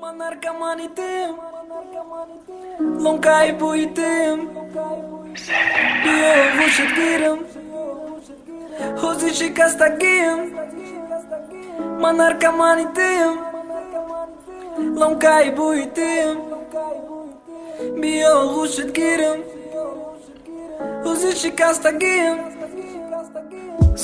Ман наркомани тем, ломкаи бӯи тем. Биё, оғӯшат гирам, ҳозир шикастагиам. Ман наркомани тем, ломкаи бӯи тем. Биё, оғӯшат гирам, ҳозир шикастагиам.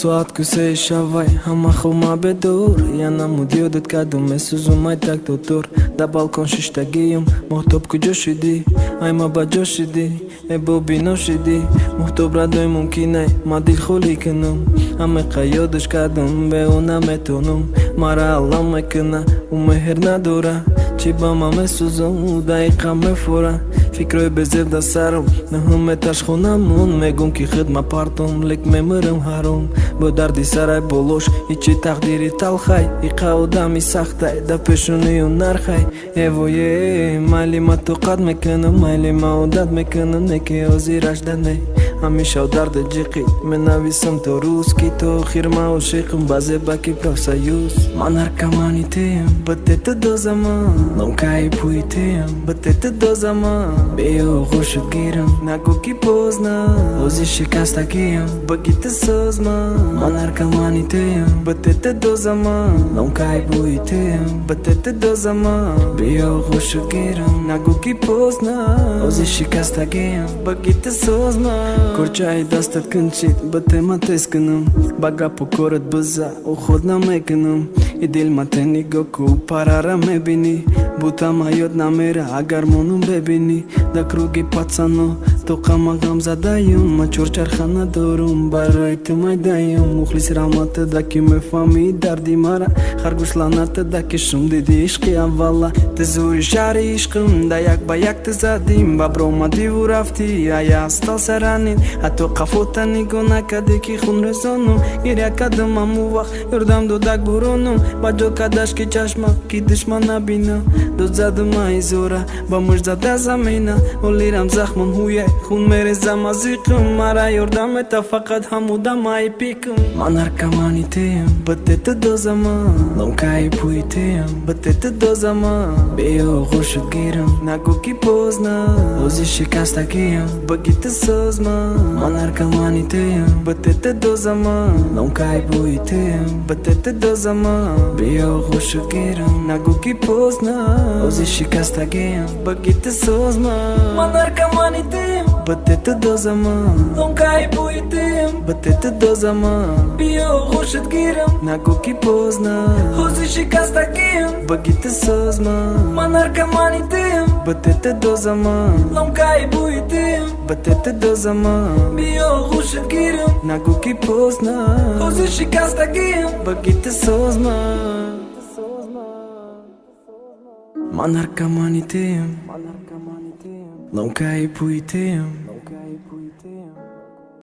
Соат кусаи шавай, ҳама хома бедор. Я намуд ёдат кардум, месӯзум ай так дотор. Дар балкон шиштагиюм, моҳтоб, куҷо шудӣ? Ай ма ба ҷо шудӣ, э бобино шудӣ. Моҳтоб радой мумкинай, ма дилхолӣ кунам. Ҳамеқа ёдаш кардум, бе ӯ наметонам. Мара аллам мекуна, ӯ меҳр надора. Чӣ ба ман месӯзам, ӯ дақиқа мефора. Фикрҳои безеб дар сарам, наҳум этаж хонамон. Мегум, ки хидма партом, лек мемирам ҳаром. Бо дарди сарай болош, ҳичи тақдири талхай. Иқа одами сахтай, да пешонию нархай. Эвое, майли, ма тоқат мекунам, майли, ма одат мекунам, не ки ҳозираш не. Ҳамеша дарди ҷиқи менависам то рӯз, ки то охир ма ошиқам ба зебаки профсоюз. Ман наркомани тем, бтт дозама, ломкаи пӯи тем, бтт дозама. Биё, оғӯшат гирам, нагӯ, ки поздно, ҳозир шикастагиам, багите созма. Ман наркомани тем, бтт дозама, ломкаи бӯи тем, бтт дозама. Биё, оғӯшат гирам, нагӯ, ки поздно, ҳозир шикастагиам, багите созма. Корчаи дастат кунчид, ба тема тез кунам, ба гапу корат биза, уход намекунам. И дил мате нигоҳ ку, парара мебинӣ, бутама ёд намера, агар монум бебинӣ. Да круги пацано тоқама ғам задаюм, ма чорчарха надорум, барои ту майдаюм. Мухлис раҳматада, ки мефаҳмӣ дарди мара, харгӯш лаънатада, ки шум диди ишқи аввала. Ту зури шаҳри ишқим, да як ба як ту задим, ба бромадиву рафтӣ, ая остался ранен. Ҳатто қафота нигоҳ накардӣ, ки хун резонум. Гиря кардам аму вақт, ёрдам додак буронум. Ба ҷо кардаш, ки чашма, ки душман набина. Дод задум ай зора, ба муш зада замина. Ҳолирам захмон ҳуяй, хун мерезам аз иқм. Мара ёрдам мета фақат ҳамудам ай пикм. Ман наркомани тем, бтт дозама, ломкаи пӯи тем, бтт дозама. Биё, оғӯшат гирам, нагӯ, ки поздно, ҳозир шикастагиам, багите созма. Ман наркомани тем, бтт дозама, ломкаи бӯи тем, бтт дозама. Биё, оғӯшат гирам, нагӯ, ки поздно, ҳозир шикастагиам, багите созма. Ман наркомани тем, бтт дозама, ломкаи бӯи тем, бтт дозама. Биё, оғӯшат гирам, нагӯ, ки поздно, ҳозир шикастагиам, багите созма. Ман наркомани тем, бтт дозама, ломкаи бӯи тем, бтт дозама. Биё, оғӯшат гирам, нагӯ, ки поздно, ҳозир шикастагиам, багите созма. Ман наркомани тем, ломкаи пӯи тем.